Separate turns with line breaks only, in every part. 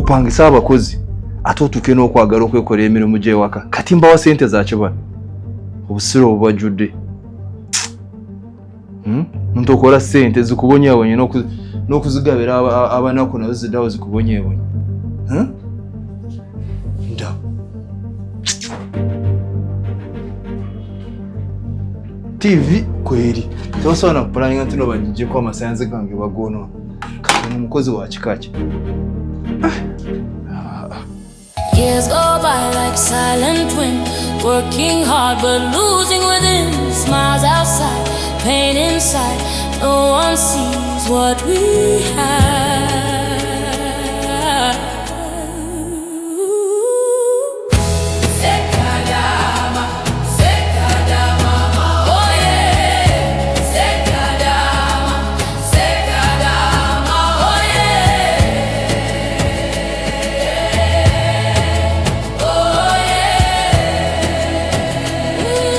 Opangise abakozi ate otuuke n'okwagala okwekolera emirimu gy'ewaka. Kati mbawa sente za kibala. Obusiru obubajjudde. Muntu okola sente zikubonyeebonye n'okuzigabira abanaku nazo ziddawo zikubonyeebonye. Nda. TV kweri. Tebasobola na kupulaninga nti no bagiggyeko amasannyalaze gange bagoonoona. Kati ono omukozi wa kika ki?
Years go by like silent wind, working hard but losing within. Smiles outside, pain inside. No one sees what we have. Sekadama, Sekadama, oh yeah. Sekadama, Sekadama, oh yeah. Oh yeah. Ooh,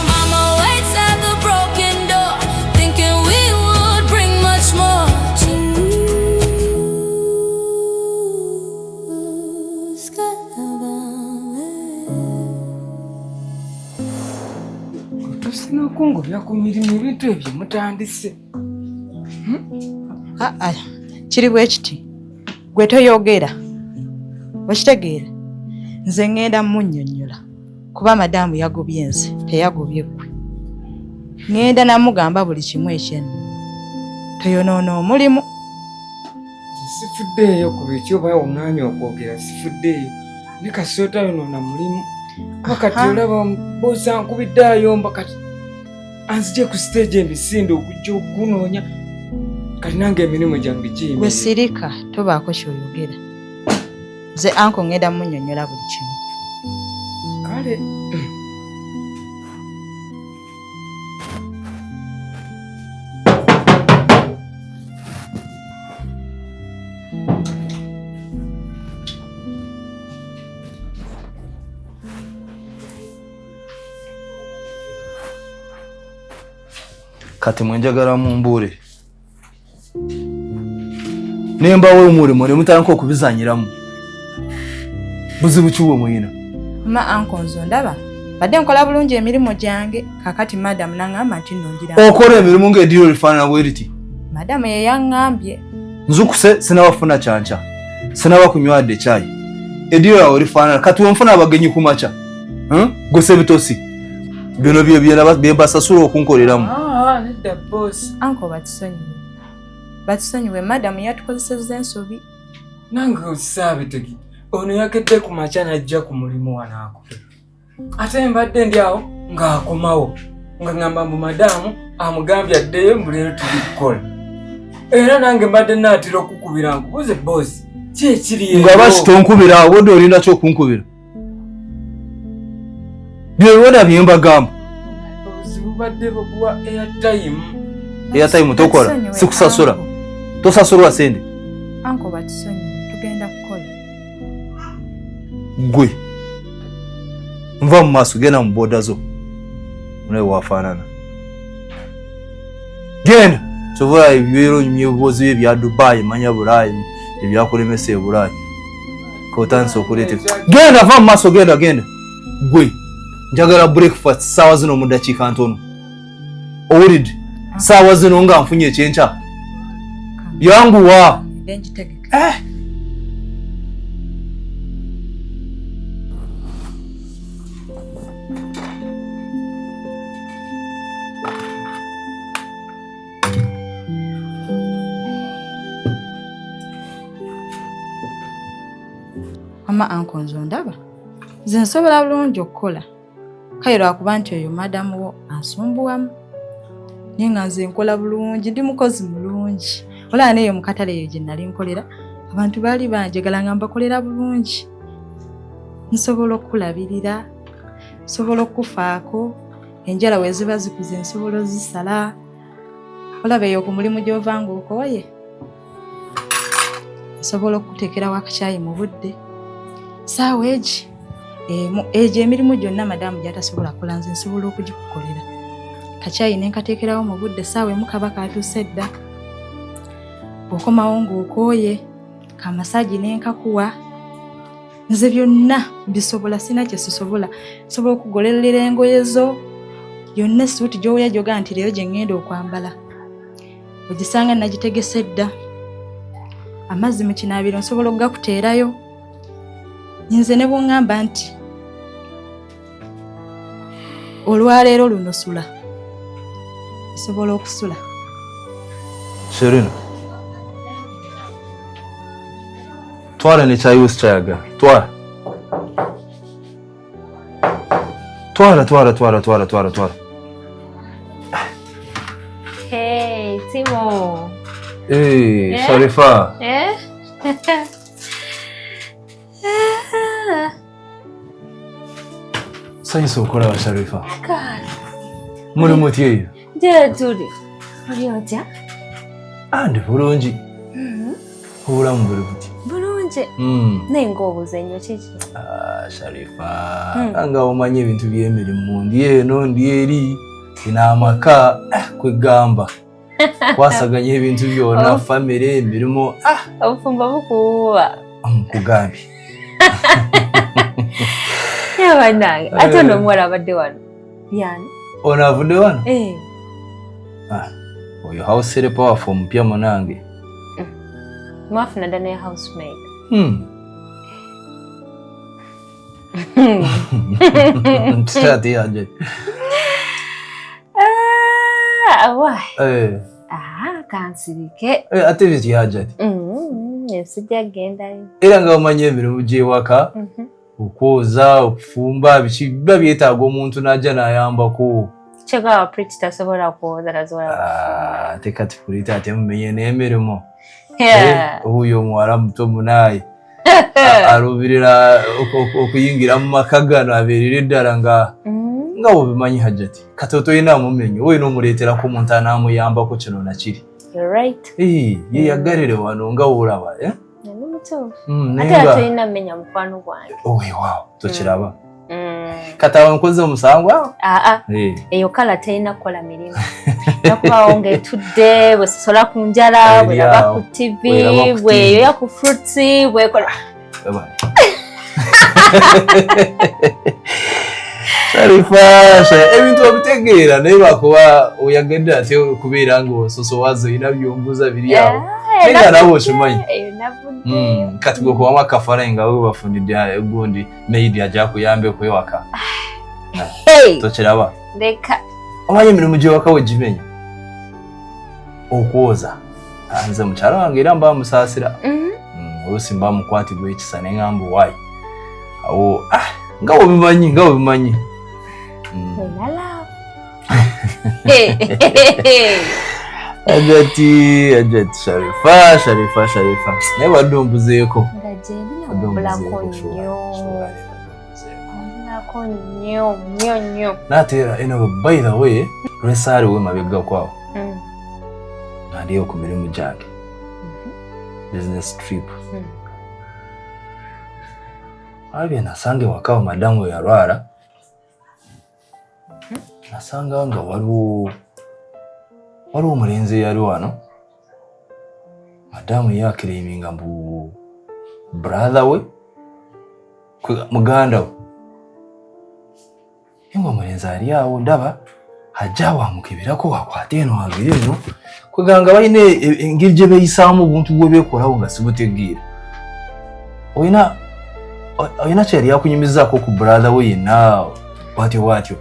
Mama waits at the broken door, thinking we would bring much more to Skadabame.
Otuuse n'okungobya ku mirimu ebintu ebyo mutandise.
Aa, kiri bwe kiti, gwe toyogera, okitegeera? Nze ŋŋenda munnyonnyola kuba madaamu yagobye nze, teyagobye ggwe. Ŋŋenda namugamba buli kimu ekyenno, toyonoona omulimu.
Nze sifuddeeyo ku biki oba oŋŋaanye okwogera, sifuddeeyo ne kasita otayonoona mulimu. Kuba kati olaba boosi ankubidde ayomba kati anzigye ku siteegi emisinde okujja okugunoonya, kati nange emirimu gyange
Gwe
giyimirira.
sirika, tobaako ky'oyogera. Nze anko ŋŋenda munnyonnyola buli kimu.
Kale
Kati mwe njagala mumbuule. Ne mbawa omulimu ne mutandika okubizanyiramu. Buzibu ki bwe muyina?
Ma anko nze ondaba badde nkola bulungi emirimu gyange, kaakati madamu n'aŋŋamba nti nno ngira.
Okola emirimu ng'eddiiro lifaanana bwe riti.
Madamu ye yaŋŋambye.
Nzukuse sinaba kufuna kyankya, sinaba kunywa wadde caayi. Eddiiro yawe lifaanana kati wenfuna abagenyi ku makya. Gwe Sebitosi, bino bye bye mbasasula okunkoleramu.
Ah, nedda boss.
Anko batusonyiwe, batusonyiwe, madamu yatukozesezza ensobi.
Nange saabitegedde. Ono yakedde ku makya n'ajja ku mulimu wano akole. Ate mbadde ndi awo ng'akomawo nga ŋŋamba mbu madaamu amugambye addeyo mbu leero tuli kukola. Era nange mbadde naatera okukubira nkubuuze boss ki ekiri eyo?
Nga basi tonkubira awo, obwedda olinda ki okunkubira? Bye biweda bye mbagamba.
Obuzibu badde bakuwa airtime.
Airtime tokola,
Batusonyiwe,
sikusasula.
Anko.
Tosasulwa sente.
Anko batusonyiwe, tugenda kukola.
Gwe nva mu maaso, genda mu boda zo. Naye wafaanana. Genda. Sobola ebyero ebibuuzo bye bya Dubai, manya Bulaayi, ebyakulemesa e Bulaayi. Kotandise okuleeta. Genda, va mu maaso, genda, genda. Gwe njagala breakfast ssaawa zino mu ddakiika ntono. Owulidde? Ssaawa zino nga nfunye ekyenkya. Yanguwa.
Ngitegeke. Mama anko nze ondaba, nze nsobola bulungi okukola, kale lwakuba nti oyo madamu wo ansumbuwamu, naye nga nze nkola bulungi, ndi mukozi mulungi. Olaba neeyo mu katale eyo gye nali nkolera abantu baali banjagala nga mbakolera bulungi. Nsobola okukulabirira, nsobola okukufaako, enjala we ziba zikuze nsobola ozisala. Olaba eyo ku mulimu gy'ova ng'okooye, nsobola okukuteekerawo akacaayi mu budde. Saawa egi egyo emirimu gyonna madamu gy'atasobola kukola nze nsobola okugikukolera. Kacaayi ne nkateekerawo mu budde, saawa emu kaba katuuse dda. Bw'okomawo ng'okooye, kamasaagi ne nkakuwa. Nze byonna mbisobola, sirina kye sisobola. Nsobola okugolerera engoye zo yonna, essuuti gy'owulira gy'ogamba nti leero gye ŋŋenda okwambala, ogisanga nagitegese dda. Amazzi mu kinaabiro nsobola okugakuteerayo. Nze ne bw'oŋŋamba nti olwaleero luno sula, nsobola okusula.
Serena, twala ne kyayi wesikyayagala, twala twala twala twala twala twala twala.
Hey, Timo.
Hey, eh? Sharifa.
Eh?
Sanyusa okulaba Sharifa. Muli mutya eyo?
Gyetuli. Oli otya?
Ah, ndi bulungi. Obulamu buli buti?
Bulungi. Naye ng'obuuza ennyo kiki?
Ah, Sharifa, nga omanyi ebintu by'emirimu, ndi eno ndi eri, ina amaka, kwegamba kwasaganya ebintu byonna, famire, emirimu.
Obufumbo bukuwuuba.
Nkugambye.
Bannange, ate ono omuwala abadde wano yani?
Ono avudde wano? Oyo house helper waffe omupya munange.
Mwafuna dda ne housemaid?
Ate yanje.
Kansirike.
Ate biki Hajati?
Sijja kugendayo.
Era nga omanyi emirimu gy'ewaka, okwoza, okufumba, biki biba byetaaga omuntu n'ajja n'ayambako.
Kyegaba Pretty tasobola kwoza, tasobola kufumba.
Ate kati Pretty ate mumenye n'emirimu. Oyo omuwala muto munaaye aluubirira okuyingira mu maka gano abeerere ddala nga nga bw'obimanyi Hajati. Kati otolina amumenye, olina omuleeterako omuntu anaamuyambako kino na kiri. Ye yaggalire wano nga w'olaba.
Ate era tolina mmenya mukwano gwange.
Weewaawo, tokiraba. Kati awo nkoze omusango awo?
Aa, eyo kala terina kukola mirimu. Nakubawo ng'etudde, bwesosola ku njala, bweraba ku TV, bweyoya ku fruits, bwekola.
Sharifa, ebintu obitegeera naye lwakuba oyagadde ate okubeera ng'ososowaza olina byombuuza biri awo. Naye nga naawe okimanyi. Kati gwe kubamu akafaananyi nga we bafunidde gundi maid ajja akuyambeko ewaka. Tokiraba?
Leka.
Omanyi emirimu gy'ewaka we gimenya? Okwoza. Nze mukyala wange era mba musaasira. Oluusi mba mukwatibwa ekisa ne ŋŋamba owaayi. Awo nga bw'obimanyi, nga bw'obimanyi. Hajati, Hajati Sharifa, Sharifa, Sharifa. Naye wadde ombuzeeko.
Nga gyendi namumbulako nnyo. Ombulako nnyo, nnyo, nnyo.
N'ate era, eno by the way, lwesaaliwo emabegako awo. Nga ndiyo ku mirimu gyange. Business trip. Abye nasanga ewaka awo madamu we yalwala. Nasanga nga waliwo omulenzi eyali wano. Madamu ye akiraiminga mbu brother we, muganda we. Naye ng'omulenzi ali awo ndaba ajja awo amukeberako akwate eno agire eno. Kwegamba balina engeri gye beeyisaamu obuntu bwe beekolawo nga sibutegeera. Olina kye yali akunyumizaako ku brother we yenna bw'atyo bw'atyo.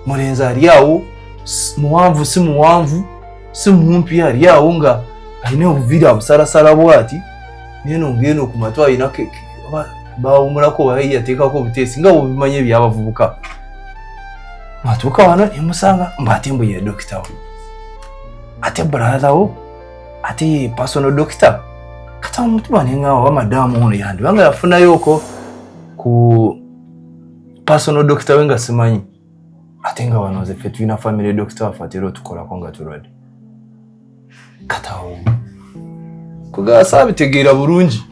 Mulenzi ali awo muwanvu si muwanvu si mumpi, ali awo nga alina obuviiri abusalasala bw'ati, neno ng'eno ku matu alina bawumulako oba yateekako obuteesi nga bw'obimanyi eby'abavubuka. Atuuka wano ne musanga mbu ate mbu ye dokita we, ate brother wo, ate ye personal doctor. Kati awo omutima ne ŋŋamba oba madamu ono yandiba nga yafunayoko ku personal doctor we nga simanyi. Ate nga wano nze ffe tulina family doctor waffe ate era otukolako nga tulwadde. Kati awo kugaba saabitegeera bulungi,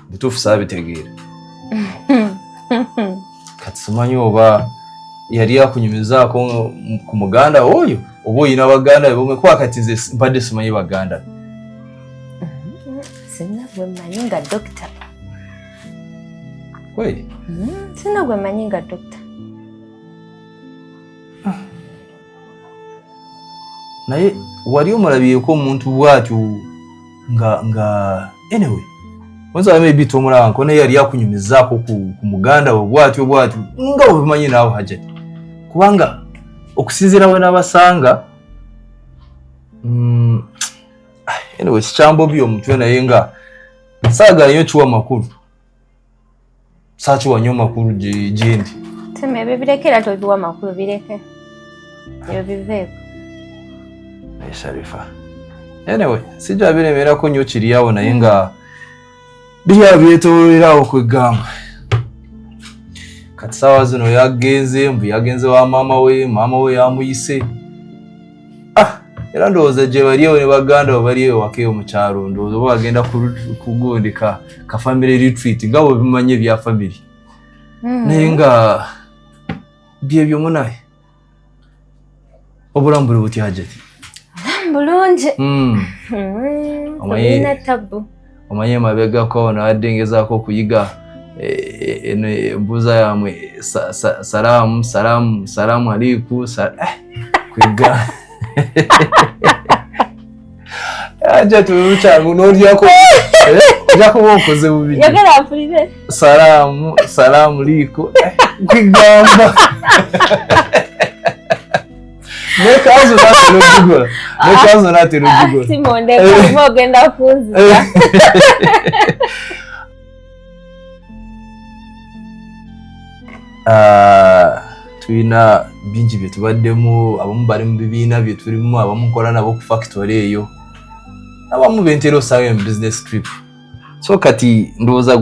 butuufu saabitegeera. Kati simanyi oba yali akunyumizaako ku muganda we oyo. Oba oyina baganda be bomwe kuba kati nze mbadde simanyi baganda be.
Sina gwe mmanyi nga dokita.
Kweli?
Sina gwe mmanyi nga dokita.
Naye wali omulabyeko omuntu bw'atyo nga anyway oyinza maybe tomulaba nko naye yali akunyumizaako ku muganda we bw'atyo bw'atyo nga bwebimanyi naawe Hajati, kubanga okusinziira we nabasanga anyway sikyambobi omutwe naye nga saagala nnyo kiwa makulu, saakiwa nnyo makulu gyendi.
Teme ebyo bireke, era tobiwa makulu, bireke ebyo biveeko.
Naye Sharifa, anyway sijja biremerako nnyo kiri awo, naye nga biri awo byetoololerawo kwegamba. Kati saawa zino yagenze mbu yagenze wa maama we, maama we yamuyise. Era ndowooza gye bali ewo ne baganda bo bali ewo waka eyo mu kyalo, ndowooza oba bagenda kugondeka ka family retreat nga bwe bimanyi ebya family. Naye nga byebyo munaye. Obulamu buli butya Hajati?
Bulungi. Olina tabbu.
Omanyi emabegako nabadde ngezaako okuyiga eno embuuza yammwe salaamu salaamu salaamu aleiku kwega. Hajati olukyangu n'olyako ojja kuba okoze bubi.
Yogera mpulire.
Salaamu salaamu liiko kwegamba. Nekazo natera ogigula. Nekazo natera ogigula.
Simonde kuba ogenda kunzita.
Tulina bingi bye tubaddemu, abamu bali mu bibiina bye tulimu, abamu nkola nabo ku factory eyo, abamu bentera osanga mu business trip. So kati ndowooza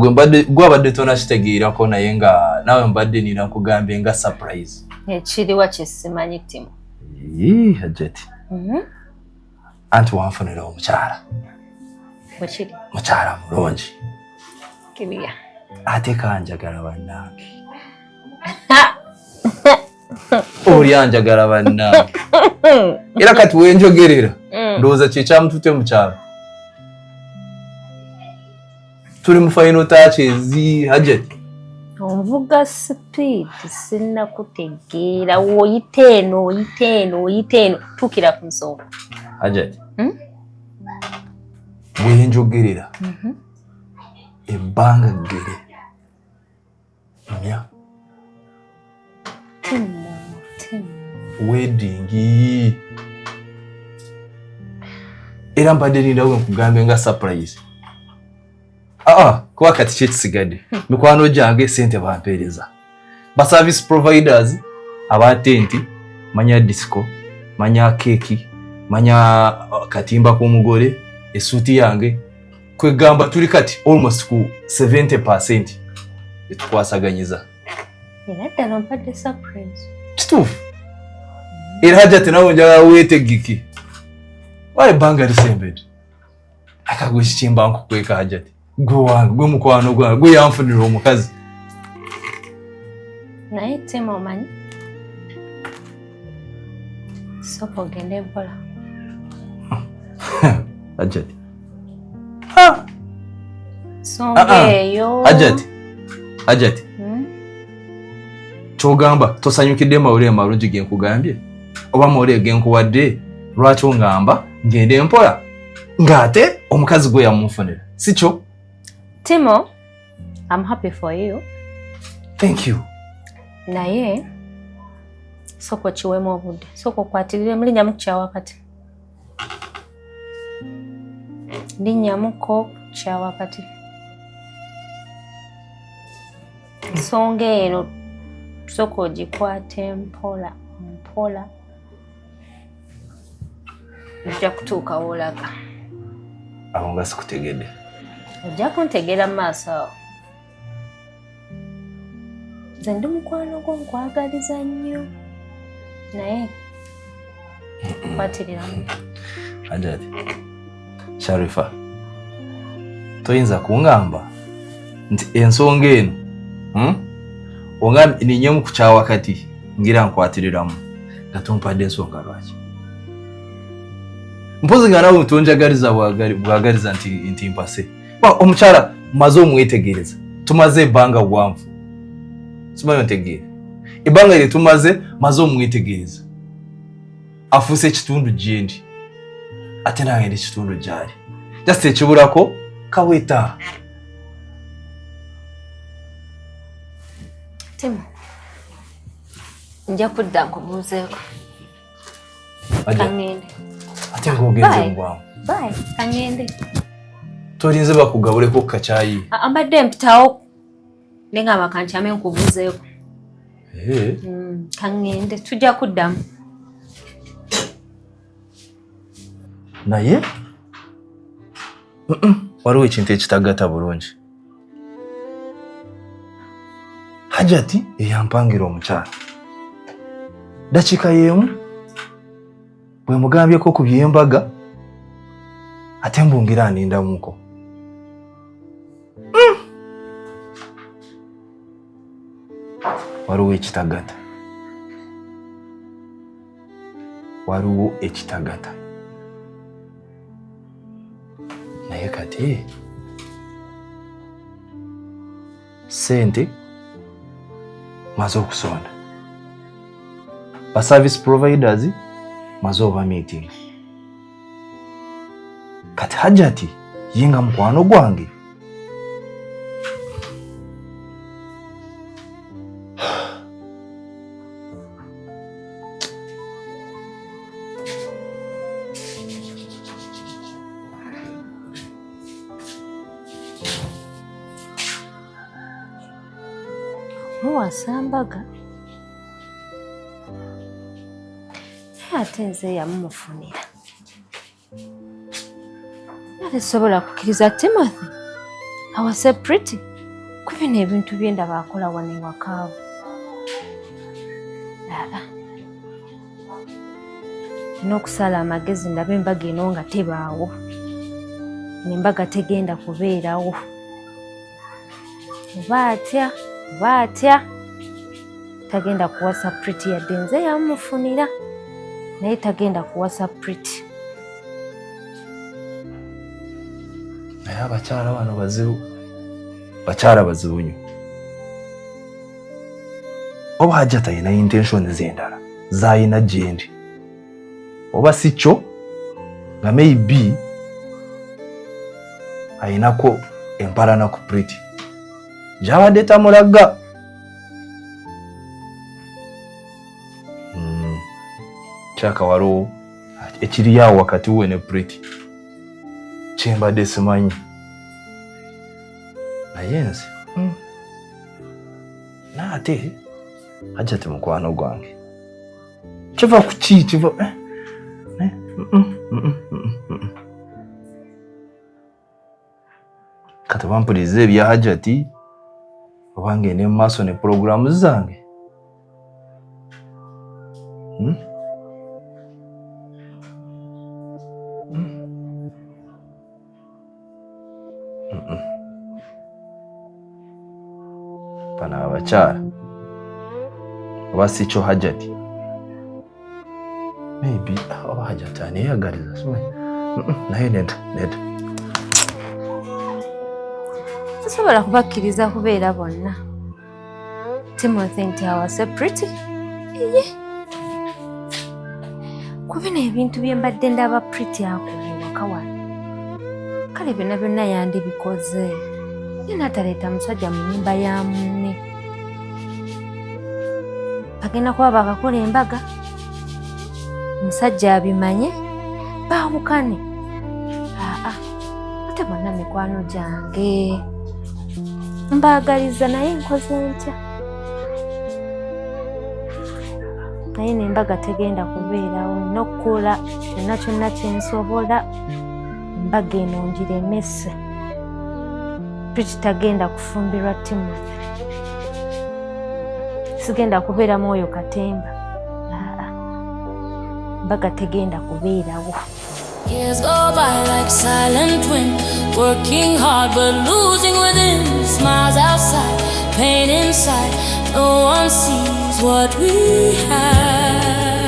gwabadde tonakitegeerako, naye nga naawe mbadde nina nkugambye nga surprise.
Ekiriwa kye simanyi Timo.
Hajati. Anti wanfunira omukyala.
Bwekiri.
Mukyala mulungi.
Kiriya.
Ate kanjagala bannange. Oli anjagala bannange. Era kati wenjogerera ndowooza kye kyamutute mu kyalo. Tuli mu final touches Hajati.
Onvuga speed sinnakutegeera, oyita eno oyita eno oyita eno tuukira ku nsonga.
Hajati. Wenjogerera ebbanga ggere mya wedding era mbadde nindawe nkugambe nga surprise. Kuba kati kyekisigadde mikwano gyange sente bampeereza ba service providers aba tenti, manya disco, manya keeki, manya katimba k'omugole, esuuti yange, kwegamba tuli kati almost ku 70% etukwasaganyiza.
Era ddala mpadde surprise.
Kituufu. Era Hajati nawe njagala weetegeke. Wala ebbanga lisembedde. Akagwe kikimba nkukweka Hajati. Gwe wange, gwe mukwano gwange, gwe yanfunira omukazi.
Naye Timo omanyi, sooka ogende mpola.
Hajati.
Nsonga eyo.
Hajati. Hajati. Kyogamba tosanyukidde mawulire malungi ge nkugambye oba mawulire ge nkuwadde, lwaki ongamba ngende mpola ng'ate omukazi gwe yamunfunira, si kyo?
Timo, I'm happy for you.
Thank you.
Naye sooka okiweemu obudde, sooka okwatiriremu, linnyamu ku kyawakati, linnyamuko kyawakati. Ensonga eno sooka ogikwate mpola mpola, ojja kutuuka w'olaga.
Awo nga sikutegedde.
Ojja kuntegeera mu maaso awo. Nze ndi mukwano gwo, nkwagaliza nnyo, naye kwatiriramu.
Hajati, Sharifa, toyinza kuŋŋamba nti ensonga eno ongambye ninyemu ku kyawakati ngira nkwatiriramu nga tompadde ensonga lwaki? Mpozi nga nawe tonjagaliza bwagaliza nti mpase. Omukyala maze omwetegereza, tumaze ebbanga gwanvu, simanyi ontegeera, ebbanga lye tumaze maze omwetegereza, afuuse ekitundu gyendi ate nange ndi kitundu gyali, just ekibulako kaweta.
Timo, nja kudda nkubuuzeeko. Kangende.
Ate ng'ogenze mu bwangu.
Bye, kangende.
Tolinze bakugabuleko kacaayi?
Ambadde mpitawo ne ngamba kankyame nkubuuzeeko. Kangende, tujja kuddamu.
Naye waliwo ekintu ekitagatta bulungi. Hajati eyampangira omukyala dakiika y'emu bwe mugambyeko ku by'embaga ate mbungira anindamuko. Waliwo ekitagata, waliwo ekitagata. Naye kati sente maze okusonda, ba service providers maze oba meeting, kati Hajati ye nga mukwano gwange
muwasa mbaga, naye ate nze yamumufunira. Nate sobola kukkiriza Timothy awase Pretty ku bino ebintu bye ndaba akola wano ewakaawo. Aa, nina okusala amagezi ndabe embaga eno nga tebaawo, embaga tegenda kubeerawo. Oba atya oba atya tagenda kuwasa Pretty, yadde nze yamufunira naye tagenda kuwasa Pretty.
Naye abakyala bano bazibu, bakyala bazibu nnyo. Oba Hajati alina intentions endala z'alina gyendi, oba si kyo nga maybe ayinako empalana ku Pretty gy'abadde tamulaga. Kyaka waliwo ekiri awo wakati we ne Pretty kyembadde simanyi, naye nze naate Hajati mukwano gwange kiva ku ki kiva kati bampuliriza ebya Hajati oba ngende mu maaso ne pulogulaamu zange. Bano abakyala oba si kyo Hajati maybe oba Hajati aneyagaliza simanyi, naye nedda nedda.
Sisobola kubakkiriza kubeera bonna. Timothy nti awase Pretty iye ku bino ebintu bye mbadde ndaba Pretty akola ewaka wano, kale byonna byonna yandibikoze ye n'ataleeta musajja mu nnyumba ya munne. Bagenda kuba bakakola embaga, omusajja abimanye baawukane. Aa, ate bonna mikwano gyange mbaagaliza, naye nkoze ntya? Naye n'embaga tegenda kubeerawo, n'okukola kyonna kyonna kyensobola embaga eno ngiremese. Pretty tagenda kufumbirwa Timothy, sigenda kubeeramu oyo katemba. Aa, embaga tegenda kubeerawo.
Years go by like silent wind, working hard but losing within. Smiles outside, pain inside. No one sees what we have.